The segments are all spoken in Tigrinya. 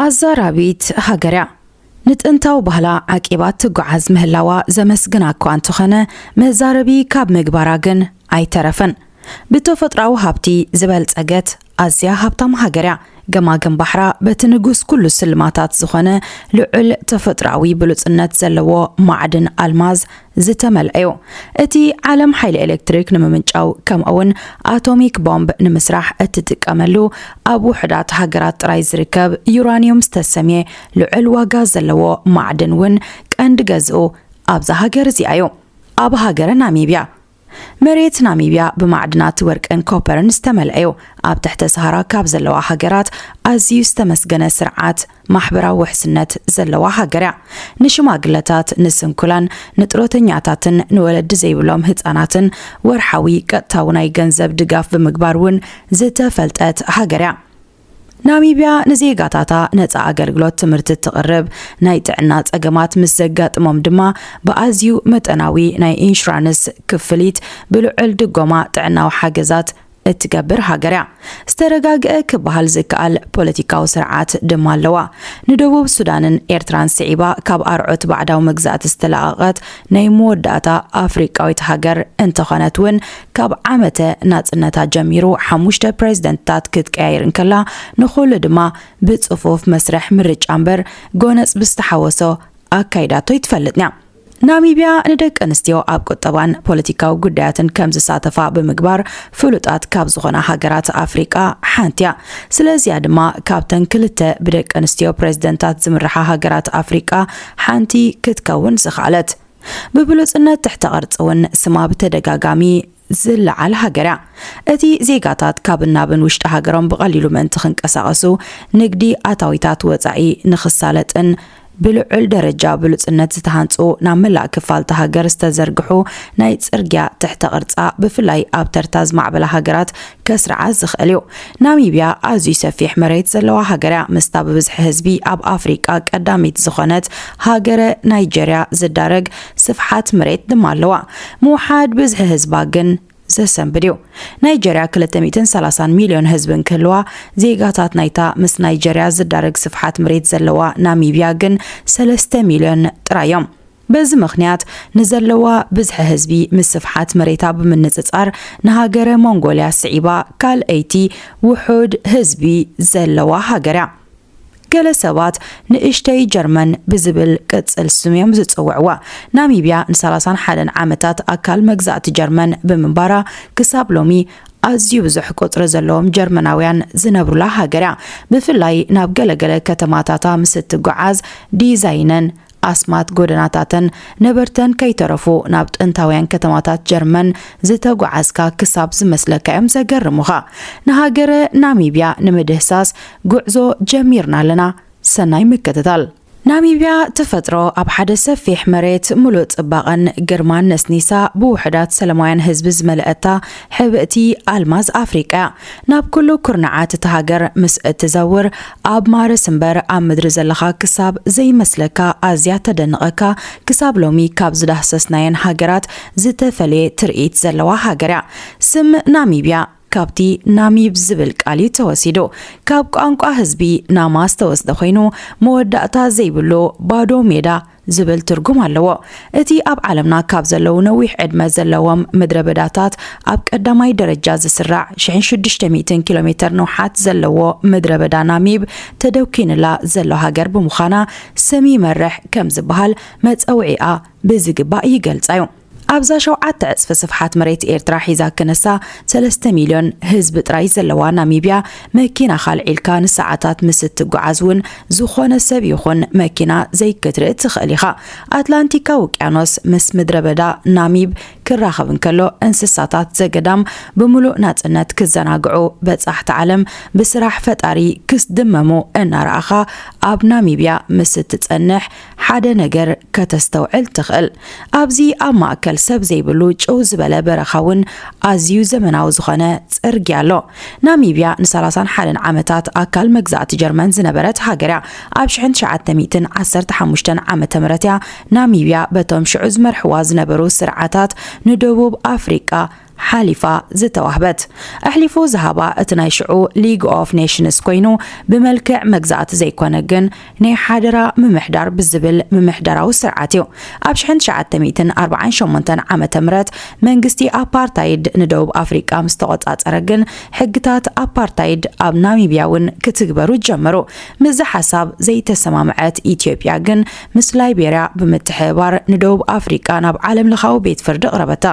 ኣዛራቢት ሃገር እያ። ንጥንታዊ ባህላ ዓቂባ ትጓዓዝ ምህላዋ ዘመስግና እኳ እንተኾነ፣ መዛረቢ ካብ ምግባራ ግን ኣይተረፈን። ብተፈጥሮኣዊ ሃብቲ ዝበልጸገት ኣዝያ ሃብታም ሃገር እያ። ገማግም ባሕራ በቲ ንጉስ ኩሉ ስልማታት ዝኾነ ልዑል ተፈጥሮኣዊ ብሉጽነት ዘለዎ ማዕድን ኣልማዝ ዝተመልአ እዩ። እቲ ዓለም ሓይሊ ኤሌክትሪክ ንምምንጫው፣ ከምኡውን ኣቶሚክ ቦምብ ንምስራሕ እትጥቀመሉ፣ ኣብ ውሑዳት ሃገራት ጥራይ ዝርከብ ዩራኒየም ዝተሰምየ ልዑል ዋጋ ዘለዎ ማዕድን እውን ቀንዲ ገዝኡ ኣብዛ ሃገር እዚኣ እዩ። ኣብ ሃገረ ናሚብያ። መሬት ናሚብያ ብማዕድናት ወርቅን ኮፐርን ዝተመልአ እዩ። ኣብ ትሕተ ሰሃራ ካብ ዘለዋ ሃገራት ኣዝዩ ዝተመስገነ ስርዓት ማሕበራዊ ውሕስነት ዘለዋ ሃገር እያ። ንሽማግለታት፣ ንስንኩላን፣ ንጥሮተኛታትን ንወለዲ ዘይብሎም ህጻናትን ወርሓዊ ቀጥታዊ ናይ ገንዘብ ድጋፍ ብምግባር እውን ዝተፈልጠት ሃገር እያ። ናሚብያ ንዜጋታታ ነጻ ኣገልግሎት ትምህርቲ እትቕርብ፣ ናይ ጥዕና ጸገማት ምስ ዘጋጥሞም ድማ ብኣዝዩ መጠናዊ ናይ ኢንሹራንስ ክፍሊት ብልዑል ድጎማ ጥዕናዊ ሓገዛት እትገብር ሃገር እያ። ዝተረጋግአ ክበሃል ዝከኣል ፖለቲካዊ ስርዓት ድማ ኣለዋ። ንደቡብ ሱዳንን ኤርትራን ስዒባ ካብ ኣርዑት ባዕዳዊ መግዛእቲ ዝተላቐቐት ናይ መወዳእታ ኣፍሪቃዊት ሃገር እንተኾነት እውን፣ ካብ ዓመተ ናጽነታ ጀሚሩ ሓሙሽተ ፕሬዝደንትታት ክትቀያይር እንከላ፣ ንኹሉ ድማ ብጽፉፍ መስርሕ ምርጫ እምበር ጎነጽ ብዝተሓወሶ ኣካይዳቶ ኣይትፈልጥን እያ። ናሚብያ ንደቂ ኣንስትዮ ኣብ ቁጠባን ፖለቲካዊ ጉዳያትን ከም ዝሳተፋ ብምግባር ፍሉጣት ካብ ዝኾና ሃገራት ኣፍሪቃ ሓንቲ እያ። ስለዚያ ድማ ካብተን ክልተ ብደቂ ኣንስትዮ ፕሬዝደንታት ዝምርሓ ሃገራት ኣፍሪቃ ሓንቲ ክትከውን ዝኸኣለት። ብብሉጽነት ትሕተ ቅርጺ እውን ስማ ብተደጋጋሚ ዝለዓል ሃገር እያ። እቲ ዜጋታት ካብን ናብን ውሽጢ ሃገሮም ብቐሊሉ ምእንቲ ክንቀሳቐሱ፣ ንግዲ ኣታዊታት ወጻኢ ንኽሳለጥን ብልዑል ደረጃ ብሉጽነት ዝተሃንጹ ናብ መላእ ክፋል እታ ሃገር ዝተዘርግሑ ናይ ጽርግያ ትሕተ ቅርጻ ብፍላይ ኣብ ተርታ ዝማዕበላ ሃገራት ከስርዓ ዝኽእል እዩ። ናሚብያ ኣዝዩ ሰፊሕ መሬት ዘለዋ ሃገር እያ። ምስታ ብብዝሒ ህዝቢ ኣብ ኣፍሪቃ ቀዳሚት ዝኾነት ሃገረ ናይጀርያ ዝዳረግ ስፍሓት መሬት ድማ ኣለዋ። ምውሓድ ብዝሒ ህዝባ ግን ዘሰንብድ እዩ። ናይጀርያ ክልተ ሚእትን ሰላሳን ሚልዮን ህዝቢ እንክህልዋ፣ ዜጋታት ናይታ ምስ ናይጀርያ ዝዳረግ ስፍሓት መሬት ዘለዋ ናሚብያ ግን ሰለስተ ሚልዮን ጥራይ እዮም። በዚ ምኽንያት ንዘለዋ ብዝሒ ህዝቢ ምስ ስፍሓት መሬታ ብምንጽጻር ንሃገረ ሞንጎልያ ስዒባ ካልኣይቲ ውሑድ ህዝቢ ዘለዋ ሃገር እያ። ገለ ሰባት ንእሽተይ ጀርመን ብዝብል ቅጽል ስም እዮም ዝጽውዕዋ። ናሚብያ ንሰላሳን ሓደን ዓመታት ኣካል መግዛእቲ ጀርመን ብምንባራ ክሳብ ሎሚ ኣዝዩ ብዙሕ ቁጽሪ ዘለዎም ጀርመናውያን ዝነብሩላ ሃገር እያ። ብፍላይ ናብ ገለገለ ከተማታታ ምስ እትጓዓዝ ዲዛይነን ኣስማት ጎደናታተን ነበርተን ከይተረፉ ናብ ጥንታውያን ከተማታት ጀርመን ዝተጓዓዝካ ክሳብ ዝመስለካ እዮም ዘገርሙኻ። ንሃገረ ናሚብያ ንምድህሳስ ጉዕዞ ጀሚርና ኣለና። ሰናይ ምክትታል። ናሚብያ ተፈጥሮ ኣብ ሓደ ሰፊሕ መሬት ምሉእ ጽባቐን ግርማን ነስኒሳ ብውሑዳት ሰለማውያን ህዝቢ ዝመልአታ ሕብእቲ ኣልማዝ ኣፍሪቃ እያ። ናብ ኩሉ ኩርናዓት እታ ሃገር ምስ እትዘውር ኣብ ማርስ እምበር ኣብ ምድሪ ዘለኻ ክሳብ ዘይመስለካ ኣዝያ ተደንቐካ ክሳብ ሎሚ ካብ ዝዳህሰስናየን ሃገራት ዝተፈለየ ትርኢት ዘለዋ ሃገር እያ። ስም ናሚብያ ካብቲ ናሚብ ዝብል ቃል እዩ ተወሲዱ። ካብ ቋንቋ ህዝቢ ናማ ዝተወስደ ኮይኑ፣ መወዳእታ ዘይብሉ ባዶ ሜዳ ዝብል ትርጉም ኣለዎ። እቲ ኣብ ዓለምና ካብ ዘለዉ ነዊሕ ዕድመ ዘለዎም ምድረ በዳታት ኣብ ቀዳማይ ደረጃ ዝስራዕ ሽሕን ሽዱሽተ ሚእትን ኪሎ ሜተር ንውሓት ዘለዎ ምድረ በዳ ናሚብ ተደኪኑላ ዘሎ ሃገር ብምዃና፣ ስም ይመርሕ ከም ዝበሃል መጸውዒኣ ብዝግባእ ይገልጻ እዩ። ኣብዛ ሸውዓተ ዕጽፊ ስፍሓት መሬት ኤርትራ ሒዛ ክነሳ ሰለስተ ሚልዮን ህዝቢ ጥራይ ዘለዋ ናሚብያ፣ መኪናኻ ኣልዒልካ ንሰዓታት ምስ እትጓዓዝ እውን ዝኾነ ሰብ ይኹን መኪና ዘይክትርኢ ትኽእል ኢኻ። ኣትላንቲካዊ ውቅያኖስ ምስ ምድረ በዳ ናሚብ ክራኸብ እንከሎ፣ እንስሳታት ዘገዳም ብምሉእ ናጽነት ክዘናግዑ፣ በጻሕቲ ዓለም ብስራሕ ፈጣሪ ክስድመሙ እናረኣኻ ኣብ ናሚብያ ምስ እትጸንሕ፣ ሓደ ነገር ከተስተውዕል ትኽእል። ኣብዚ ኣብ ማእከል ሰብ ዘይብሉ ጭው ዝበለ በረኻ እውን ኣዝዩ ዘመናዊ ዝኾነ ጽርግያ ኣሎ። ናሚብያ ንሰላሳን ሓደን ዓመታት ኣካል መግዛእቲ ጀርመን ዝነበረት ሃገር እያ። ኣብ ሽሕን ትሽዓተ ሚእትን ዓሰርተ ሓሙሽተን ዓመተ ምህረት እያ ናሚብያ በቶም ሽዑ ዝመርሕዋ ዝነበሩ ስርዓታት ንደቡብ ኣፍሪቃ ሓሊፋ ዝተዋህበት። ኣሕሊፉ ዝሃባ እቲ ናይ ሽዑ ሊግ ኦፍ ኔሽንስ ኮይኑ፣ ብመልክዕ መግዛእቲ ዘይኮነ ግን ናይ ሓደራ ምምሕዳር ብዝብል ምምሕዳራዊ ስርዓት እዩ። ኣብ ሽሕን ትሽዓተ ሚእትን ኣርባዓን ሸሞንተን ዓመተ ምህረት መንግስቲ ኣፓርታይድ ንደቡብ ኣፍሪቃ ምስ ተቖጻጸረ ግን፣ ሕግታት ኣፓርታይድ ኣብ ናሚብያ እውን ክትግበሩ ጀመሩ። ምስዚ ሓሳብ ዘይተሰማምዐት ኢትዮጵያ ግን፣ ምስ ላይቤርያ ብምትሕብባር ንደቡብ ኣፍሪቃ ናብ ዓለም ለኻዊ ቤት ፍርዲ ኣቕረበታ።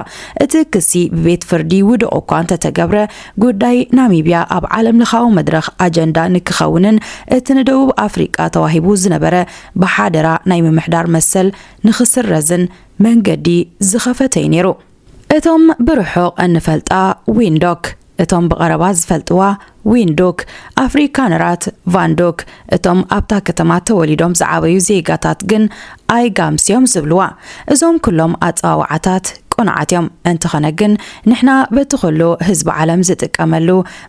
እቲ ክሲ ብቤት ፍርዲ ውዱቕ እኳ እንተተገብረ፣ ጉዳይ ናሚብያ ኣብ ዓለም ለኻዊ መድረኽ ኣጀንዳ ንክኸውንን እቲ ንደቡብ ኣፍሪቃ ተዋሂቡ ዝነበረ ብሓደራ ናይ ምምሕዳር መሰል ንክስረዝን መንገዲ ዝኸፈተ እዩ ነይሩ። እቶም ብርሑቕ እንፈልጣ ዊንዶክ፣ እቶም ብቐረባ ዝፈልጥዋ ዊንዶክ፣ ኣፍሪካነራት ቫንዶክ፣ እቶም ኣብታ ከተማ ተወሊዶም ዝዓበዩ ዜጋታት ግን ኣይጋምስ እዮም ዝብልዋ። እዞም ኩሎም ኣጸዋውዓታት ቅኑዓት እዮም። እንተኾነ ግን፣ ንሕና በቲ ኩሉ ህዝቢ ዓለም ዝጥቀመሉ፣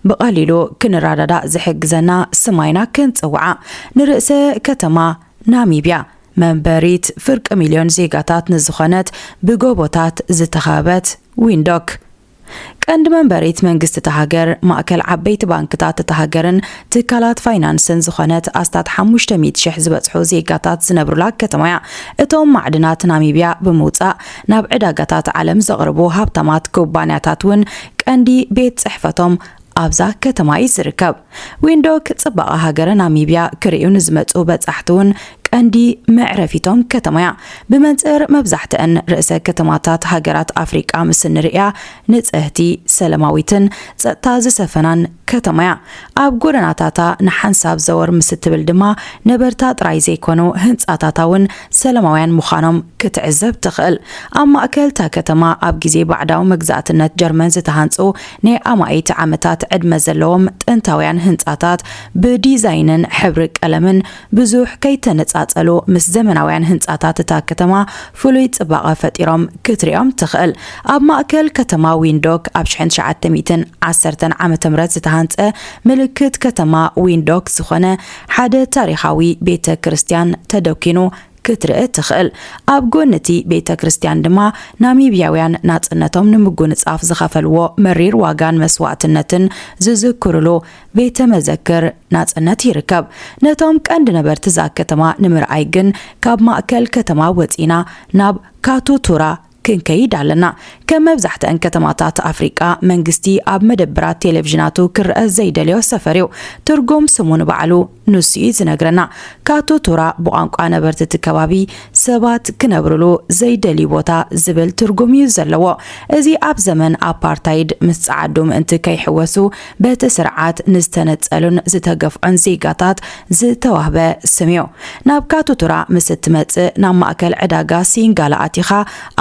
ብቐሊሉ ክንረዳዳእ ዝሕግዘና ስም ኣይና ክንጽውዓ። ንርእሰ ከተማ ናሚብያ፣ መንበሪት ፍርቂ ሚልዮን ዜጋታት ንዝኾነት ብጎቦታት ዝተኸበበት ዊንዶክ፣ ቀንዲ መንበሪት መንግስቲ እታ ሃገር፣ ማእከል ዓበይቲ ባንክታት እታ ሃገርን ትካላት ፋይናንስን ዝኾነት ኣስታት ሓሙሽተ ሚእቲ ሽሕ ዝበጽሑ ዜጋታት ዝነብሩላ ከተማ እያ። እቶም ማዕድናት ናሚብያ ብምውጻእ ናብ ዕዳጋታት ዓለም ዘቕርቡ ሃብታማት ኩባንያታት እውን ቀንዲ ቤት ጽሕፈቶም ኣብዛ ከተማ እዩ ዝርከብ። ዊንዶክ ጽባቐ ሃገረ ናሚብያ ክርእዩ ንዝመጹ በጻሕቲ እውን ቀንዲ መዕረፊቶም ከተማ እያ። ብመንጽር መብዛሕትአን ርእሰ ከተማታት ሃገራት ኣፍሪቃ ምስ እንርእያ፣ ንጽህቲ፣ ሰላማዊትን ጸጥታ ዝሰፈናን ከተማ እያ። ኣብ ጎደናታታ ንሓንሳብ ዘወር ምስ እትብል ድማ፣ ነበርታ ጥራይ ዘይኮኑ ህንጻታታ እውን ሰላማውያን ምዃኖም ክትዕዘብ ትኽእል። ኣብ ማእከል እታ ከተማ ኣብ ግዜ ባዕዳዊ መግዛእትነት ጀርመን ዝተሃንጹ ናይ ኣማኢት ዓመታት ዕድመ ዘለዎም ጥንታውያን ህንጻታት ብዲዛይንን ሕብሪ ቀለምን ብዙሕ ከይተነጻጸሉ ምስ ዘመናውያን ህንጻታት እታ ከተማ ፍሉይ ጽባቐ ፈጢሮም ክትሪኦም ትኽእል። ኣብ ማእከል ከተማ ዊንዶክ ኣብ ሽሕን ትሽዓተ ሚእትን ዓሰርተን ዓመተ ምህረት ዝተሃንጸ ምልክት ከተማ ዊንዶክ ዝኾነ ሓደ ታሪኻዊ ቤተ ክርስቲያን ተደኪኑ ክትርኢ ትኽእል። ኣብ ጎኒ እቲ ቤተ ክርስቲያን ድማ ናሚብያውያን ናጽነቶም ንምጉንጻፍ ዝኸፈልዎ መሪር ዋጋን መስዋእትነትን ዝዝክሩሉ ቤተ መዘክር ናጽነት ይርከብ። ነቶም ቀንዲ ነበርቲ እዛ ከተማ ንምርኣይ ግን ካብ ማእከል ከተማ ወጺና ናብ ካቱቱራ ክንከይድ ኣለና። ከም መብዛሕትአን ከተማታት ኣፍሪቃ፣ መንግስቲ ኣብ መደብራት ቴሌቪዥናቱ ክረአ ዘይደልዮ ሰፈር እዩ። ትርጉም ስሙ ንባዕሉ ንሱ እዩ ዝነግረና። ካቱቱራ ብቋንቋ ነበርቲ እቲ ከባቢ ሰባት ክነብርሉ ዘይደልዩ ቦታ ዝብል ትርጉም እዩ ዘለዎ። እዚ ኣብ ዘመን ኣፓርታይድ ምስ ጸዓዱ ምእንቲ ከይሕወሱ በቲ ስርዓት ንዝተነጸሉን ዝተገፍዑን ዜጋታት ዝተዋህበ ስም እዩ። ናብ ካቱቱራ ምስ እትመጽእ ናብ ማእከል ዕዳጋ ሲንጋላ ኣቲኻ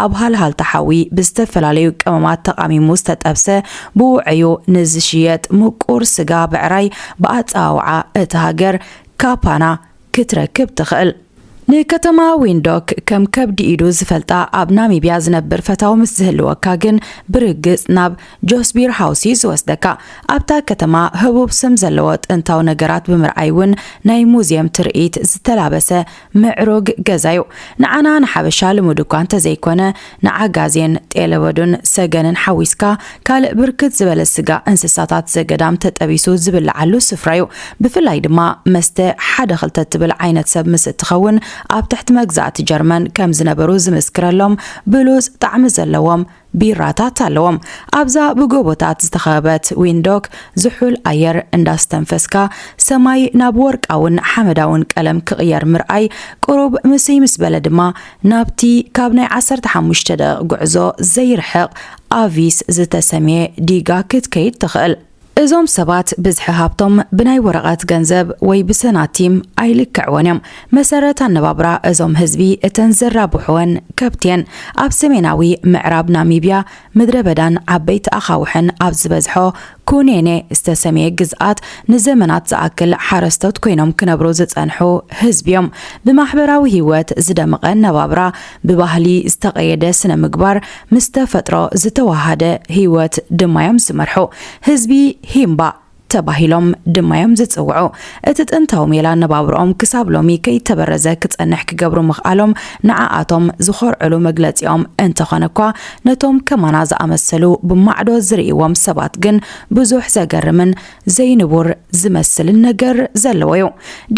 ኣብ ሃልሃልታ ሓዊ ብዝተፈላለዩ ቀመማት ተቓሚሙ ዝተጠብሰ ብውዕዩ ንዝሽየጥ ምቁር ስጋ ብዕራይ ብኣጸዋውዓ እታ ሃገር ካፓና ክትረክብ ትኽእል። ንከተማ ዊንዶክ ከም ከብዲ ኢዱ ዝፈልጣ ኣብ ናሚብያ ዝነብር ፈታዊ ምስ ዝህልወካ ግን ብርግጽ ናብ ጆስቢር ሃውስ እዩ ዝወስደካ። ኣብታ ከተማ ህቡብ ስም ዘለዎ ጥንታዊ ነገራት ብምርኣይ እውን ናይ ሙዝየም ትርኢት ዝተላበሰ ምዕሩግ ገዛ እዩ። ንዓና ንሓበሻ ልሙድ እኳ እንተዘይኮነ፣ ንዓጋዜን፣ ጤለበዱን ሰገንን ሓዊስካ ካልእ ብርክት ዝበለ ስጋ እንስሳታት ዘገዳም ተጠቢሱ ዝብልዓሉ ስፍራ እዩ። ብፍላይ ድማ መስተ ሓደ ክልተ ትብል ዓይነት ሰብ ምስ እትኸውን ኣብ ትሕቲ መግዛእቲ ጀርመን ከም ዝነበሩ ዝምስክረሎም ብሉጽ ጣዕሚ ዘለዎም ቢራታት ኣለዎም። ኣብዛ ብጎቦታት ዝተኸበበት ዊንዶክ ዝሑል ኣየር እንዳስተንፈስካ፣ ሰማይ ናብ ወርቃውን ሓመዳውን ቀለም ክቕየር ምርኣይ፣ ቁሩብ ምስይ ምስ በለ ድማ ናብቲ ካብ ናይ ዓሰርተ ሓሙሽተ ደቂቕ ጉዕዞ ዘይርሕቕ ኣቪስ ዝተሰምየ ዲጋ ክትከይድ ትኽእል። እዞም ሰባት ብዝሒ ሃብቶም ብናይ ወረቐት ገንዘብ ወይ ብሰናቲም ኣይልክዕዎን እዮም። መሰረት ኣነባብራ እዞም ህዝቢ እተን ዘራብሕወን ከብቲ እየን። ኣብ ሰሜናዊ ምዕራብ ናሚብያ ምድረ በዳን ዓበይቲ ኣኻውሕን ኣብ ዝበዝሖ ኩኔኔ ዝተሰምየ ግዝኣት ንዘመናት ዝኣክል ሓረስቶት ኮይኖም ክነብሩ ዝጸንሑ ህዝቢ እዮም። ብማሕበራዊ ህይወት ዝደመቐ ኣነባብራ፣ ብባህሊ ዝተቐየደ ስነ ምግባር፣ ምስ ተፈጥሮ ዝተዋሃደ ህይወት ድማ እዮም ዝመርሑ። ህዝቢ ሂምባ ተባሂሎም ድማ እዮም ዝጽውዑ። እቲ ጥንታዊ ሜላ ኣነባብርኦም ክሳብ ሎሚ ከይተበረዘ ክጸንሕ ክገብሩ ምኽኣሎም ንዓኣቶም ዝኾርዕሉ መግለጺኦም እንተኾነ እኳ፣ ነቶም ከማና ዝኣመሰሉ ብማዕዶ ዝርእይዎም ሰባት ግን ብዙሕ ዘገርምን ዘይንቡር ዝመስልን ነገር ዘለዎ እዩ።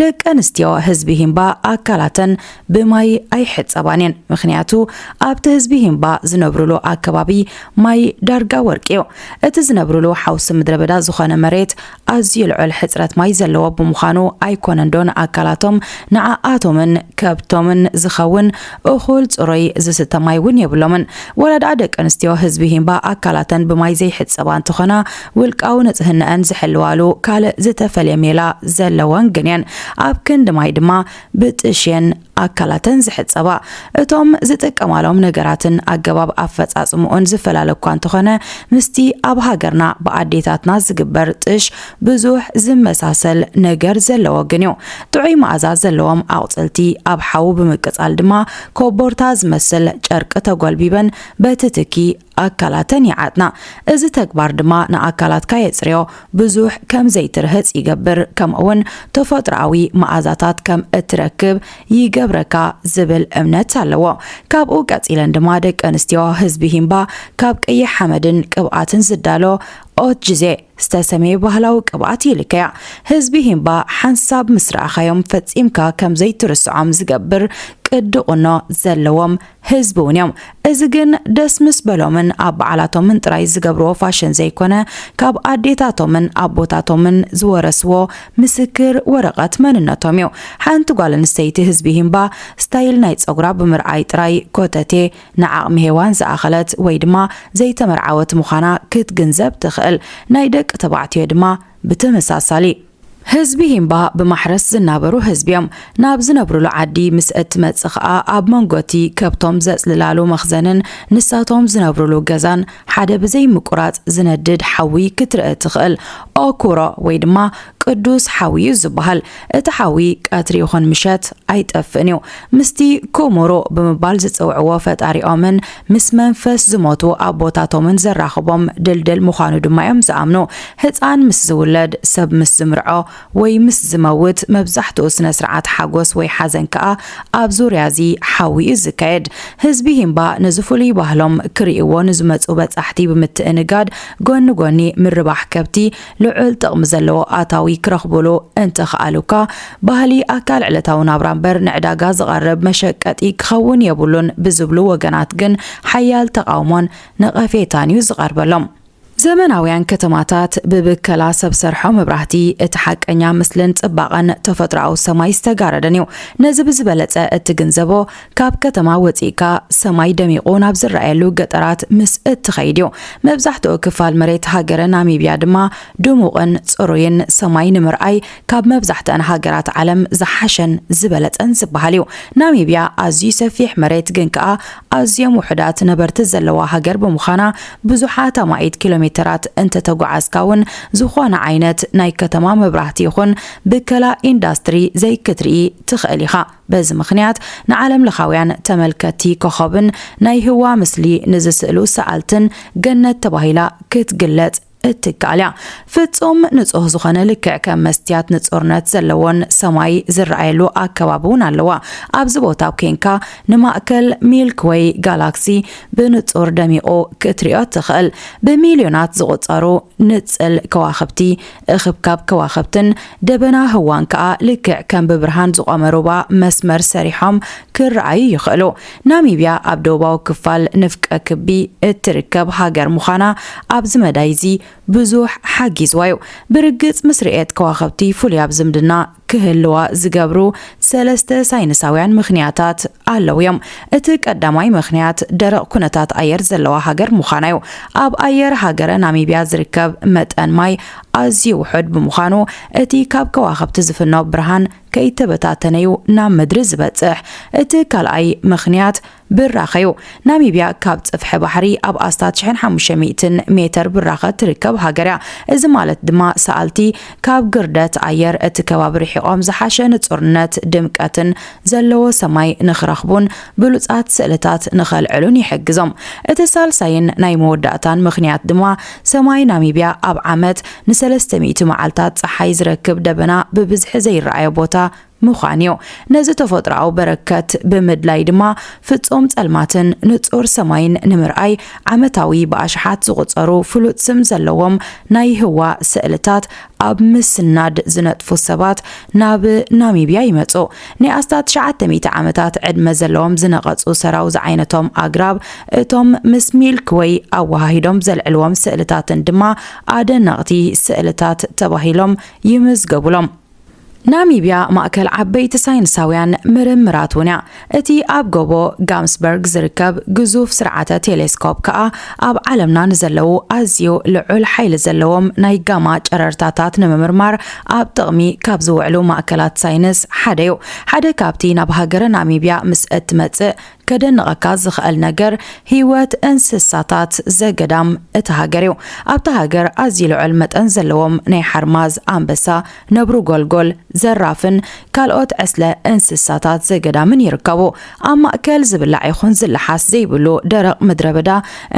ደቂ ኣንስትዮ ህዝቢ ሂምባ ኣካላተን ብማይ ኣይሕጸባን እየን። ምኽንያቱ ኣብቲ ህዝቢ ሂምባ ዝነብሩሉ ኣከባቢ ማይ ዳርጋ ወርቂ እዩ። እቲ ዝነብሩሉ ሓውሲ ምድረ በዳ ዝኾነ መሬት ኣዝዩ ልዑል ሕጽረት ማይ ዘለዎ ብምዃኑ ኣይኮነን ዶ ንኣካላቶም ንዓኣቶምን ከብቶምን ዝኸውን እኹል ጽሩይ ዝስተ ማይ እውን የብሎምን። ወላ ደኣ ደቂ ኣንስትዮ ህዝቢ ሂምባ ኣካላተን ብማይ ዘይሕጸባ እንተኾና፣ ውልቃዊ ንጽህናኣን ዝሕልዋሉ ካልእ ዝተፈልየ ሜላ ዘለወን ግን እየን። ኣብ ክንዲ ማይ ድማ ብጥሽ እየን ኣካላተን ዝሕጸባ። እቶም ዝጥቀማሎም ነገራትን ኣገባብ ኣፈጻጽምኡን ዝፈላለ እኳ እንተኾነ፣ ምስቲ ኣብ ሃገርና ብኣዴታትና ዝግበር ጥሽ ብዙሕ ዝመሳሰል ነገር ዘለዎ ግን እዩ። ጥዑይ መኣዛ ዘለዎም ኣቑጽልቲ ኣብ ሓዊ ብምቅጻል ድማ ኮቦርታ ዝመስል ጨርቂ ተጎልቢበን በቲ ትኪ ኣካላተን ይዓጥና። እዚ ተግባር ድማ ንኣካላትካ የጽርዮ፣ ብዙሕ ከም ዘይትርህጽ ይገብር፣ ከምኡውን ተፈጥሮኣዊ መኣዛታት ከም እትረክብ ይገብረካ ዝብል እምነት ኣለዎ። ካብኡ ቀጺለን ድማ ደቂ ኣንስትዮ ህዝቢ ሂምባ ካብ ቀይሕ ሓመድን ቅብኣትን ዝዳሎ ኦትጅዜ ዝተሰመየ ባህላዊ ቅብኣት ይልከያ። ህዝቢ ሂምባ ሓንሳብ ምስ ረኣኻዮም ፈጺምካ ከም ዘይትርስዖም ዝገብር ቅዲ ቁኖ ዘለዎም ህዝቢ እውን እዮም። እዚ ግን ደስ ምስ በሎምን ኣብ በዓላቶምን ጥራይ ዝገብርዎ ፋሽን ዘይኮነ፣ ካብ ኣዴታቶምን ኣቦታቶምን ዝወረስዎ ምስክር ወረቐት መንነቶም እዩ። ሓንቲ ጓል ኣንስተይቲ ህዝቢ ሂምባ ስታይል ናይ ጸጉራ ብምርኣይ ጥራይ ኮተቴ ንዓቕሚ ሄዋን ዝኣኸለት ወይ ድማ ዘይተመርዓወት ምዃና ክትግንዘብ ትኽእል። ናይ ደቂ ተባዕትዮ ድማ ብተመሳሳሊ። ህዝቢ ሂምባ ብማሕረስ ዝናበሩ ህዝቢ እዮም። ናብ ዝነብሩሉ ዓዲ ምስ እትመጽእ ኸኣ ኣብ መንጎ እቲ ከብቶም ዘጽልላሉ መኽዘንን ንሳቶም ዝነብሩሉ ገዛን ሓደ ብዘይ ምቁራጽ ዝነድድ ሓዊ ክትርኢ ትኽእል። ኦኩሮ ወይ ድማ ቅዱስ ሓዊ እዩ ዝበሃል። እቲ ሓዊ ቀትሪ ይኹን ምሸት ኣይጠፍእን እዩ። ምስቲ ኩሙሩ ብምባል ዝጽውዕዎ ፈጣሪኦምን ምስ መንፈስ ዝሞቱ ኣቦታቶምን ዘራኽቦም ድልድል ምዃኑ ድማ እዮም ዝኣምኑ። ህጻን ምስ ዝውለድ፣ ሰብ ምስ ዝምርዖ ወይ ምስ ዝመውት፣ መብዛሕትኡ ስነ ስርዓት ሓጎስ ወይ ሓዘን ከኣ ኣብ ዙርያ እዚ ሓዊ እዩ ዝካየድ። ህዝቢ ሂምባ ነዚ ፍሉይ ባህሎም ክርእይዎ ንዝመጹ በጻሕቲ ብምትእንጋድ፣ ጎኒ ጎኒ ምርባሕ ከብቲ ልዑል ጥቕሚ ዘለዎ ኣታዊ ክረኽቡሉ እንተኸኣሉካ፣ ባህሊ ኣካል ዕለታዊ ናብራ እምበር ንዕዳጋ ዝቐርብ መሸቀጢ ክኸውን የብሉን ብዝብሉ ወገናት ግን ሓያል ተቓውሞን ነቐፌታን እዩ ዝቐርበሎም። ዘመናውያን ከተማታት ብብከላ ሰብ ሰርሖ መብራህቲ እቲ ሓቀኛ ምስልን ጽባቐን ተፈጥሮኣዊ ሰማይ ዝተጋረደን እዩ። ነዚ ብዝበለጸ እትግንዘቦ፣ ካብ ከተማ ወጺእካ ሰማይ ደሚቑ ናብ ዝረኣየሉ ገጠራት ምስ እትኸይድ እዩ። መብዛሕትኡ ክፋል መሬት ሃገረ ናሚብያ ድማ ድሙቕን ጽሩይን ሰማይ ንምርኣይ ካብ መብዛሕትኣን ሃገራት ዓለም ዝሓሸን ዝበለጸን ዝበሃል እዩ። ናሚብያ ኣዝዩ ሰፊሕ መሬት ግን ከኣ ኣዝዮም ውሑዳት ነበርቲ ዘለዋ ሃገር ብምዃና፣ ብዙሓት ኣማኢት ኪሎ ሜተራት እንተተጓዓዝካ እውን ዝኾነ ዓይነት ናይ ከተማ መብራህቲ ይኹን ብከላ ኢንዳስትሪ ዘይክትርኢ ትኽእል ኢኻ። በዚ ምኽንያት ንዓለም ለኻውያን ተመልከትቲ ኮኾብን ናይ ህዋ ምስሊ ንዝስእሉ ሰኣልትን ገነት ተባሂላ ክትግለጽ እትከኣል እያ። ፍጹም ንጹህ ዝኾነ፣ ልክዕ ከም መስትያት ንጹርነት ዘለዎን ሰማይ ዝረኣየሉ ኣከባቢ እውን ኣለዋ። ኣብዚ ቦታ ኣብ ኬንካ ንማእከል ሚልክ ወይ ጋላክሲ ብንጹር ደሚቑ ክትሪኦ ትኽእል። ብሚልዮናት ዝቑጸሩ ንጽል ከዋኽብቲ፣ እኽብካብ ከዋኽብትን ደበና ህዋን ከኣ ልክዕ ከም ብብርሃን ዝቖመ ሩባ መስመር ሰሪሖም ክረኣዩ ይኽእሉ። ናሚብያ ኣብ ደቡባዊ ክፋል ንፍቀ ክቢ እትርከብ ሃገር ምዃና ኣብዚ መዳይ እዚ ብዙሕ ሓጊዝዋ እዩ። ብርግጽ፣ ምስ ርእየት ከዋኽብቲ ፍሉይ ኣብ ዝምድና ክህልዋ ዝገብሩ ሰለስተ ሳይንሳውያን ምኽንያታት ኣለዉ እዮም። እቲ ቀዳማይ ምኽንያት ደረቕ ኩነታት ኣየር ዘለዋ ሃገር ምዃና እዩ። ኣብ ኣየር ሃገረ ናሚብያ ዝርከብ መጠን ማይ ኣዝዩ ውሑድ ብምዃኑ፣ እቲ ካብ ከዋኽብቲ ዝፍኖ ብርሃን ከይተበታተነዩ ናብ ምድሪ ዝበጽሕ። እቲ ካልኣይ ምኽንያት ብራኸ እዩ። ናሚብያ ካብ ጽፍሒ ባሕሪ ኣብ ኣስታት ሽሕን ሓሙሽተ ሚእትን ሜተር ብራኸ ትርከብ ሃገር እያ። እዚ ማለት ድማ፣ ሰኣልቲ ካብ ግርደት ኣየር እቲ ከባቢ ርሒቖም ዝሓሸ ንጹርነት፣ ድምቀትን ዘለዎ ሰማይ ንኽረኽቡን ብሉጻት ስእልታት ንኸልዕሉን ይሕግዞም። እቲ ሳልሳይን ናይ መወዳእታን ምኽንያት ድማ፣ ሰማይ ናሚብያ ኣብ ዓመት ንሰለስተ ሚእቲ መዓልታት ጸሓይ ዝረክብ ደበና ብብዝሒ ዘይረኣዮ ቦታ ምዃን እዩ። ነዚ ተፈጥሮኣዊ በረከት ብምድላይ ድማ፣ ፍጹም ጸልማትን ንጹር ሰማይን ንምርኣይ፣ ዓመታዊ ብኣሽሓት ዝቑጸሩ ፍሉጥ ስም ዘለዎም ናይ ህዋ ስእልታት ኣብ ምስናድ ዝነጥፉ ሰባት ናብ ናሚብያ ይመጹ። ናይ ኣስታት ትሽዓተ ሚእቲ ዓመታት ዕድመ ዘለዎም ዝነቐጹ ሰራው ዝዓይነቶም ኣግራብ፣ እቶም ምስ ሚልክ ወይ ኣወሃሂዶም ዘልዕልዎም ስእልታትን ድማ ኣደነቕቲ ስእልታት ተባሂሎም ይምዝገቡሎም። ናሚብያ ማእከል ዓበይቲ ሳይንሳውያን ምርምራት እውን እያ። እቲ ኣብ ጎቦ ጋምስበርግ ዝርከብ ግዙፍ ስርዓተ ቴሌስኮፕ ከኣ፣ ኣብ ዓለምና ንዘለዉ ኣዝዩ ልዑል ሓይሊ ዘለዎም ናይ ጋማ ጨረርታታት ንምምርማር ኣብ ጥቕሚ ካብ ዝውዕሉ ማእከላት ሳይንስ ሓደ እዩ። ሓደ ካብቲ ናብ ሃገረ ናሚብያ ምስ እትመጽእ ከደንቐካ ዝኽእል ነገር፣ ህይወት እንስሳታት ዘገዳም እታ ሃገር እዩ። ኣብታ ሃገር ኣዝዩ ልዑል መጠን ዘለዎም ናይ ሓርማዝ፣ ኣንበሳ፣ ነብሪ ጎልጎል፣ ዘራፍን ካልኦት ዕስለ እንስሳታት ዘገዳምን ይርከቡ። ኣብ ማእከል ዝብላዕ ይኹን ዝለሓስ ዘይብሉ ደረቕ ምድረ በዳ፣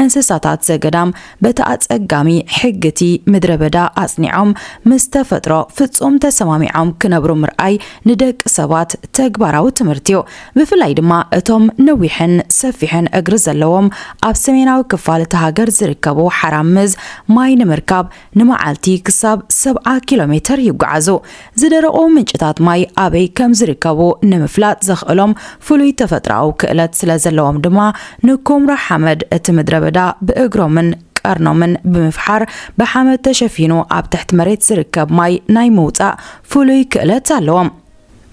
እንስሳታት ዘገዳም በቲ ኣጸጋሚ ሕግቲ ምድረ በዳ ኣጽኒዖም፣ ምስ ተፈጥሮ ፍጹም ተሰማሚዖም ክነብሩ ምርኣይ ንደቂ ሰባት ተግባራዊ ትምህርቲ እዩ። ብፍላይ ድማ እቶም ነዊሕን ሰፊሕን እግሪ ዘለዎም፣ ኣብ ሰሜናዊ ክፋል እታ ሃገር ዝርከቡ ሓራምዝ ማይ ንምርካብ ንመዓልቲ ክሳብ ሰብዓ ኪሎ ሜተር ይጓዓዙ። ዝደረቑ ምንጭታት ማይ ኣበይ ከም ዝርከቡ ንምፍላጥ ዘኽእሎም ፍሉይ ተፈጥሮኣዊ ክእለት ስለ ዘለዎም ድማ፣ ንኩምራ ሓመድ እቲ ምድረ በዳ ብእግሮምን ቀርኖምን ብምፍሓር፣ ብሓመድ ተሸፊኑ ኣብ ትሕቲ መሬት ዝርከብ ማይ ናይ ምውጻእ ፍሉይ ክእለት ኣለዎም።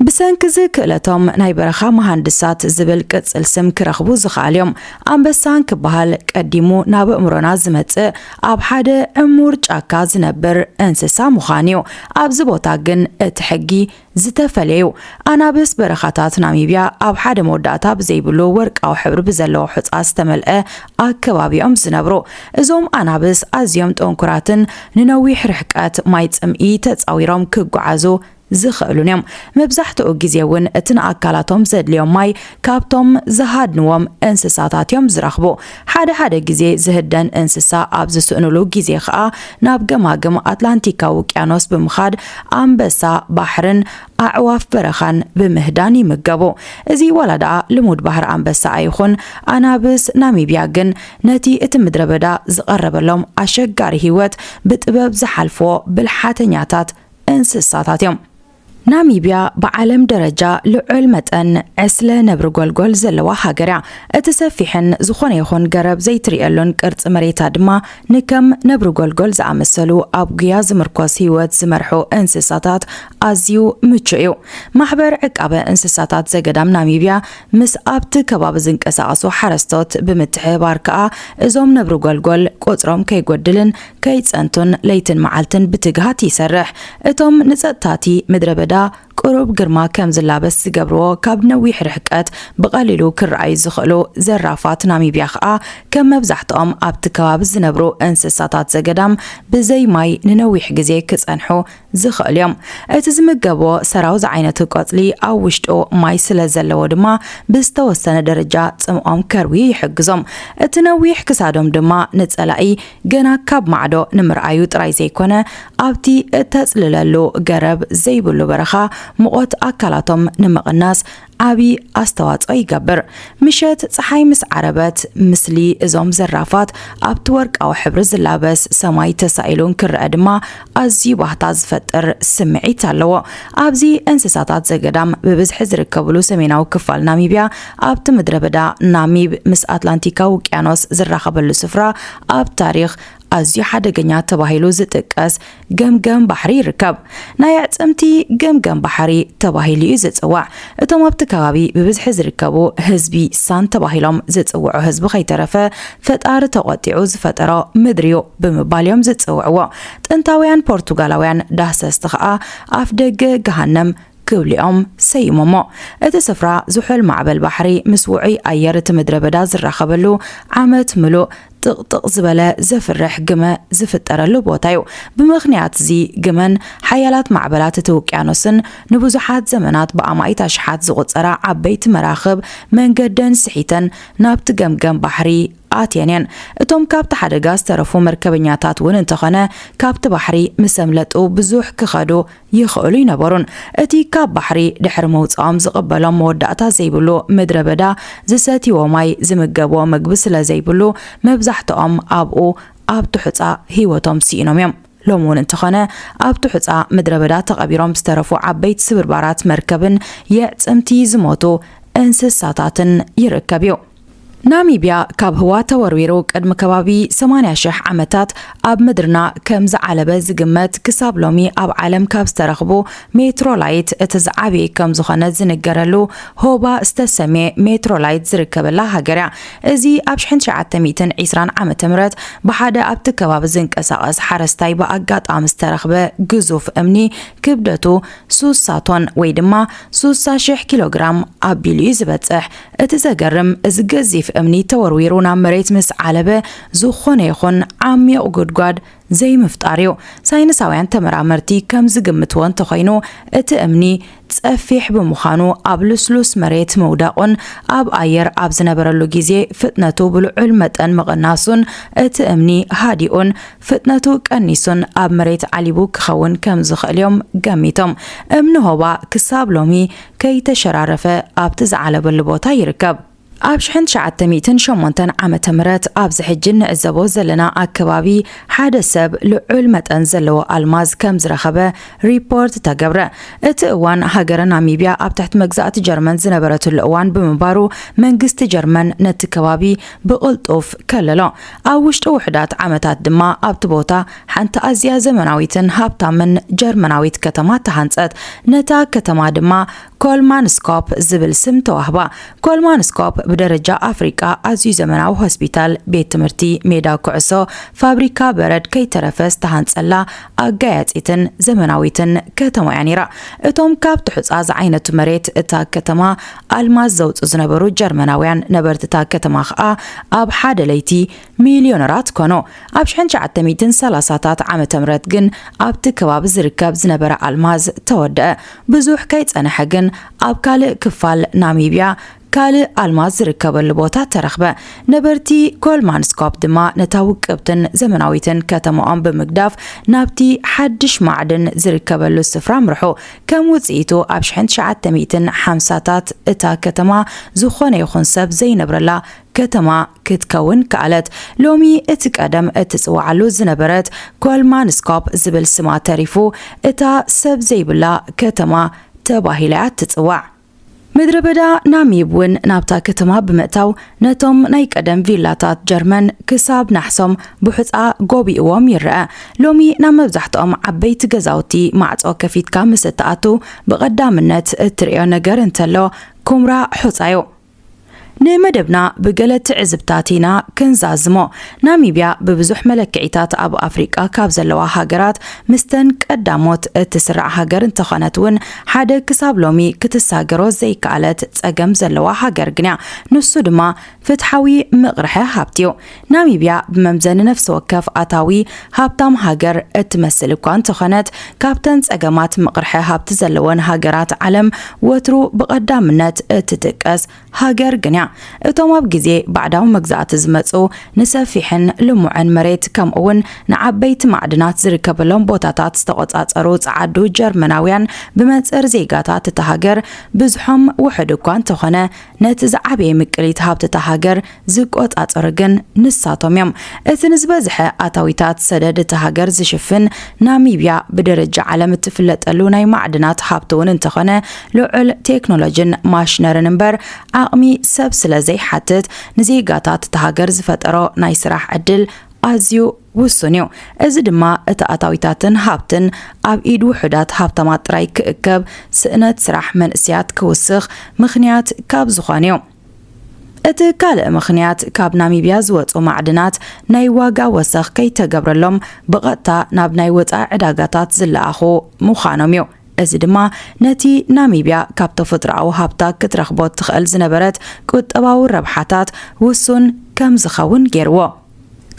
ብሰንኪ እዚ ክእለቶም፣ ናይ በረኻ መሃንድሳት ዝብል ቅጽል ስም ክረኽቡ ዝኸኣሉ እዮም። ኣንበሳ እንክበሃል ቀዲሙ ናብ ኣእምሮና ዝመጽእ፣ ኣብ ሓደ ዕሙር ጫካ ዝነብር እንስሳ ምዃን እዩ። ኣብዚ ቦታ ግን እቲ ሕጊ ዝተፈልየ እዩ። ኣናብስ በረኻታት ናሚብያ ኣብ ሓደ መወዳእታ ብዘይብሉ ወርቃዊ ሕብሪ ብዘለዎ ሑጻ ዝተመልአ ኣከባቢ እዮም ዝነብሩ። እዞም ኣናብስ ኣዝዮም ጠንኩራትን ንነዊሕ ርሕቀት ማይ ጽምኢ ተጻዊሮም ክጓዓዙ ዝኽእሉን እዮም። መብዛሕትኡ ግዜ እውን እቲ ንኣካላቶም ዘድልዮም ማይ ካብቶም ዝሃድንዎም እንስሳታት እዮም ዝረኽቡ። ሓደ ሓደ ግዜ ዝህደን እንስሳ ኣብ ዝስእንሉ ግዜ ኸኣ ናብ ገማግም ኣትላንቲካዊ ውቅያኖስ ብምኻድ ኣንበሳ ባሕርን ኣዕዋፍ በረኻን ብምህዳን ይምገቡ። እዚ ዋላ ደኣ ልሙድ ባህሪ ኣንበሳ ኣይኹን፣ ኣናብስ ናሚብያ ግን ነቲ እቲ ምድረ በዳ ዝቐረበሎም ኣሸጋሪ ህይወት ብጥበብ ዝሓልፍዎ ብልሓተኛታት እንስሳታት እዮም። ናሚብያ ብዓለም ደረጃ ልዑል መጠን ዕስለ ነብሪ ጎልጎል ዘለዋ ሃገር እያ። እቲ ሰፊሕን ዝኾነ ይኹን ገረብ ዘይትርእየሉን ቅርጺ መሬታ ድማ፣ ንከም ነብሪ ጎልጎል ዝኣመሰሉ ኣብ ጉያ ዝምርኮስ ህይወት ዝመርሑ እንስሳታት ኣዝዩ ምቹእ እዩ። ማሕበር ዕቃበ እንስሳታት ዘገዳም ናሚብያ፣ ምስ ኣብቲ ከባቢ ዝንቀሳቐሱ ሓረስቶት ብምትሕብባር ከኣ፣ እዞም ነብሪ ጎልጎል ቁጽሮም ከይጎድልን ከይጸንቱን ለይትን መዓልትን ብትግሃት ይሰርሕ። እቶም ንጸጥታቲ ምድረ በዳ ቁሩብ ግርማ ከም ዝላበስ ዝገብርዎ፣ ካብ ነዊሕ ርሕቀት ብቐሊሉ ክረኣዩ ዝኽእሉ ዘራፋት ናሚብያ ኸኣ፣ ከም መብዛሕትኦም ኣብቲ ከባቢ ዝነብሩ እንስሳታት ዘገዳም ብዘይ ማይ ንነዊሕ ግዜ ክጸንሑ ዝኽእሉ እዮም። እቲ ዝምገብዎ ሰራው ዝዓይነቱ ቆጽሊ ኣብ ውሽጡ ማይ ስለ ዘለዎ ድማ ብዝተወሰነ ደረጃ ጽምኦም ከርዊ ይሕግዞም። እቲ ነዊሕ ክሳዶም ድማ ንጸላኢ ገና ካብ ማዕዶ ንምርኣዩ ጥራይ ዘይኮነ፣ ኣብቲ እተጽልለሉ ገረብ ዘይብሉ በረኻ ሙቐት ኣካላቶም ንምቕናስ ዓቢ ኣስተዋጽኦ ይገብር። ምሸት ጸሓይ ምስ ዓረበት፣ ምስሊ እዞም ዘራፋት ኣብቲ ወርቃዊ ሕብሪ ዝላበስ ሰማይ ተሳኢሉ እንክረአ ድማ ኣዝዩ ባህታ ዝፈጥር ስምዒት ኣለዎ። ኣብዚ እንስሳታት ዘገዳም ብብዝሒ ዝርከብሉ ሰሜናዊ ክፋል ናሚብያ፣ ኣብቲ ምድረ በዳ ናሚብ ምስ ኣትላንቲካዊ ውቅያኖስ ዝራኸበሉ ስፍራ፣ ኣብ ታሪኽ ኣዝዩ ሓደገኛ ተባሂሉ ዝጥቀስ ገምገም ባሕሪ ይርከብ። ናይ ኣዕጽምቲ ገምገም ባሕሪ ተባሂሉ እዩ ዝጽዋዕ። እቶም ኣብቲ ከባቢ ብብዝሒ ዝርከቡ ህዝቢ ሳን ተባሂሎም ዝጽውዑ ህዝቢ ከይተረፈ፣ ፈጣሪ ተቖጢዑ ዝፈጠሮ ምድሪ እዩ ብምባል እዮም ዝጽውዕዎ። ጥንታውያን ፖርቱጋላውያን ዳህሰስቲ ኸኣ ኣፍ ደገ ገሃነም ክብሉ እዮም ሰይሞሞ። እቲ ስፍራ ዝሑል ማዕበል ባሕሪ ምስ ውዑይ ኣየር እቲ ምድረ በዳ ዝራኸበሉ፣ ዓመት ምሉእ ጥቕጥቕ ዝበለ ዘፍርሕ ግመ ዝፍጠረሉ ቦታ እዩ። ብምኽንያት እዚ ግመን ሓያላት ማዕበላት እቲ ውቅያኖስን ንብዙሓት ዘመናት ብኣማኢት ኣሽሓት ዝቑጸራ ዓበይቲ መራኽብ መንገደን ስሒተን ናብቲ ገምገም ባሕሪ ኣትየን እየን። እቶም ካብቲ ሓደጋ ዝተረፉ መርከበኛታት እውን እንተኾነ፣ ካብቲ ባሕሪ ምስ ኣምለጡ ብዙሕ ክኸዱ ይኽእሉ ይነበሩን። እቲ ካብ ባሕሪ ድሕሪ ምውጻኦም ዝቕበሎም መወዳእታ ዘይብሉ ምድረ በዳ ዝሰትይዎ ማይ፣ ዝምገብዎ ምግቢ ስለ ዘይብሉ፣ መብዛሕትኦም ኣብኡ ኣብ ትሑጻ ህይወቶም ስኢኖም እዮም። ሎሚ እውን እንተኾነ፣ ኣብ ትሑጻ ምድረ በዳ ተቐቢሮም ዝተረፉ ዓበይቲ ስብርባራት መርከብን የዕጽምቲ ዝሞቱ እንስሳታትን ይርከብ እዩ። ናሚብያ ካብ ህዋ ተወርዊሩ ቅድሚ ከባቢ ሰማንያ ሽሕ ዓመታት ኣብ ምድርና ከም ዝዓለበ ዝግመት፣ ክሳብ ሎሚ ኣብ ዓለም ካብ ዝተረኽቡ ሜትሮላይት እቲ ዝዓበየ ከም ዝኾነ ዝንገረሉ ሆባ ዝተሰምየ ሜትሮላይት ዝርከበላ ሃገር እያ። እዚ ኣብ ሽሕን ትሽዓተ ሚእትን ዕስራን ዓመተ ምህረት ብሓደ ኣብቲ ከባቢ ዝንቀሳቐስ ሓረስታይ ብኣጋጣሚ ዝተረኽበ ግዙፍ እምኒ፣ ክብደቱ ሱሳ ቶን ወይ ድማ ሱሳ ሽሕ ኪሎ ግራም ኣቢሉ እዩ ዝበጽሕ። እቲ ዘገርም፣ እዚ ገዚፍ እምኒ ተወርዊሩ ናብ መሬት ምስ ዓለበ፣ ዝኾነ ይኹን ዓሚቕ ጉድጓድ ዘይምፍጣር እዩ። ሳይንሳውያን ተመራመርቲ ከም ዝግምትዎ እንተኾይኑ፣ እቲ እምኒ ጸፊሕ ብምዃኑ፣ ኣብ ልስሉስ መሬት ምውዳቑን ኣብ ኣየር ኣብ ዝነበረሉ ግዜ ፍጥነቱ ብልዑል መጠን ምቕናሱን፣ እቲ እምኒ ሃዲኡን ፍጥነቱ ቀኒሱን ኣብ መሬት ዓሊቡ ክኸውን ከም ዝኽእል እዮም ገሚቶም። እምኒ ሆባ ክሳብ ሎሚ ከይተሸራረፈ ኣብቲ ዝዓለበሉ ቦታ ይርከብ። ኣብ ሽሕን ትሽዓተ ሚእትን ሸሞንተን ዓመተ ምህረት፣ ኣብዚ ሕጂ እንዕዘቦ ዘለና ኣከባቢ፣ ሓደ ሰብ ልዑል መጠን ዘለዎ ኣልማዝ ከም ዝረኸበ ሪፖርት ተገብረ። እቲ እዋን፣ ሃገረ ናሚብያ ኣብ ትሕቲ መግዛእቲ ጀርመን ዝነበረትሉ እዋን ብምንባሩ፣ መንግስቲ ጀርመን ነቲ ከባቢ ብቕልጡፍ ከለሎ። ኣብ ውሽጢ ውሑዳት ዓመታት ድማ ኣብቲ ቦታ ሓንቲ ኣዝያ ዘመናዊትን ሃብታምን ጀርመናዊት ከተማ ተሃንጸት። ነታ ከተማ ድማ ኮልማንስኮፕ ዝብል ስም ተዋህባ። ኮልማንስኮፕ ብደረጃ ኣፍሪቃ ኣዝዩ ዘመናዊ ሆስፒታል፣ ቤት ትምህርቲ፣ ሜዳ ኩዕሶ፣ ፋብሪካ በረድ ከይተረፈ ዝተሃንጸላ ኣጋያጺትን ዘመናዊትን ከተማ እያ ነይራ። እቶም ካብ ትሑጻ ዝዓይነቱ መሬት እታ ከተማ ኣልማዝ ዘውጽኡ ዝነበሩ ጀርመናውያን ነበርቲ እታ ከተማ ኸኣ ኣብ ሓደ ለይቲ ሚልዮነራት ኮኑ። ኣብ ሽሕን ትሽዓተ ሚእትን ሰላሳታት ዓመተ ምህረት ግን ኣብቲ ከባቢ ዝርከብ ዝነበረ ኣልማዝ ተወደአ። ብዙሕ ከይጸንሐ ግን ኣብ ካልእ ክፋል ናሚብያ ካልእ ኣልማዝ ዝርከበሉ ቦታ ተረኽበ። ነበርቲ ኮልማንስኮፕ ድማ ነታ ውቅብትን ዘመናዊትን ከተማኦም ብምግዳፍ ናብቲ ሓድሽ ማዕድን ዝርከበሉ ስፍራ ኣምርሑ። ከም ውጽኢቱ ኣብ ሽሕን ትሽዓተ ሚእትን ሓምሳታት እታ ከተማ ዝኾነ ይኹን ሰብ ዘይነብረላ ከተማ ክትከውን ከኣለት። ሎሚ እቲ ቀደም እትጽውዓሉ ዝነበረት ኮልማንስኮፕ ዝብል ስማ ተሪፉ፣ እታ ሰብ ዘይብላ ከተማ ተባሂላ እያ እትጽዋዕ። ምድረ በዳ ናሚብ እውን ናብታ ከተማ ብምእታው፣ ነቶም ናይ ቀደም ቪላታት ጀርመን ክሳብ ናሕሶም ብሑጻ ጎቢእዎም ይረአ። ሎሚ ናብ መብዛሕትኦም ዓበይቲ ገዛውቲ ማዕጾ ከፊትካ ምስ እትኣቱ፣ ብቐዳምነት እትርእዮ ነገር እንተሎ፣ ኩምራ ሑጻ እዩ። ንመደብና ብገለ ትዕዝብታት ኢና ክንዛዝሞ። ናሚብያ ብብዙሕ መለክዒታት ኣብ ኣፍሪቃ ካብ ዘለዋ ሃገራት ምስተን ቀዳሞት እትስራዕ ሃገር እንተኾነት እውን፣ ሓደ ክሳብ ሎሚ ክትሳገሮ ዘይከኣለት ጸገም ዘለዋ ሃገር ግን እያ። ንሱ ድማ ፍትሓዊ ምቕርሐ ሃብቲ እዩ። ናሚብያ ብመምዘኒ ነፍሲ ወከፍ ኣታዊ ሃብታም ሃገር እትመስል እኳ እንተኾነት፣ ካብተን ጸገማት ምቕርሐ ሃብቲ ዘለወን ሃገራት ዓለም ወትሩ ብቐዳምነት እትጥቀስ ሃገር ግን እያ። እቶም ኣብ ግዜ ባዕዳዊ መግዛእቲ ዝመጹ፣ ንሰፊሕን ልሙዕን መሬት ከምኡውን ንዓበይቲ ማዕድናት ዝርከበሎም ቦታታት ዝተቖጻጸሩ ጸዓዱ ጀርመናውያን፣ ብመንጽር ዜጋታት እታ ሃገር ብዝሖም ውሑድ እኳ እንተኾነ፣ ነቲ ዝዓበየ ምቅሊት ሃብቲ እታ ሃገር ዝቆጻጸሩ ግን ንሳቶም እዮም። እቲ ንዝበዝሐ ኣታዊታት ሰደድ እታ ሃገር ዝሽፍን ናሚብያ፣ ብደረጃ ዓለም እትፍለጠሉ ናይ ማዕድናት ሃብቲ እውን እንተኾነ፣ ልዑል ቴክኖሎጂን ማሽነርን እምበር፣ ዓቕሚ ሰብ ስለ ዘይሓትት፣ ንዜጋታት እታ ሃገር ዝፈጠሮ ናይ ስራሕ ዕድል ኣዝዩ ውሱን እዩ። እዚ ድማ እቲ ኣታዊታትን ሃብትን ኣብ ኢድ ውሑዳት ሃብታማት ጥራይ ክእከብ፣ ስእነት ስራሕ መንእሰያት ክውስኽ ምኽንያት ካብ ዝኾነ እዩ። እቲ ካልእ ምኽንያት፣ ካብ ናሚብያ ዝወጹ ማዕድናት ናይ ዋጋ ወሰኽ ከይተገብረሎም ብቐጥታ ናብ ናይ ወጻኢ ዕዳጋታት ዝለኣኹ ምዃኖም እዩ። እዚ ድማ ነቲ ናሚብያ ካብ ተፈጥሮኣዊ ሃብታ ክትረኽቦ ትኽእል ዝነበረት ቁጠባዊ ረብሓታት ውሱን ከም ዝኸውን ገይርዎ።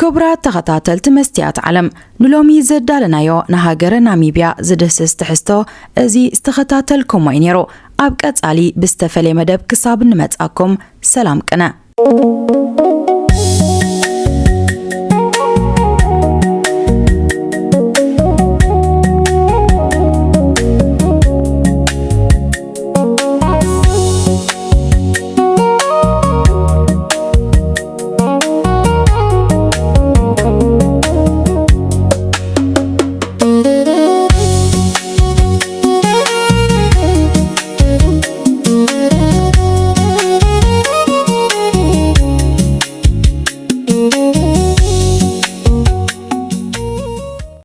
ክቡራት ተኸታተልቲ መስትያት ዓለም፣ ንሎሚ ዘዳለናዮ ንሃገረ ናሚብያ ዝድህስስ ትሕዝቶ እዚ ዝተኸታተልኩሞ እዩ ነይሩ። ኣብ ቀጻሊ ብዝተፈለየ መደብ ክሳብ እንመጻኩም፣ ሰላም ቅነ።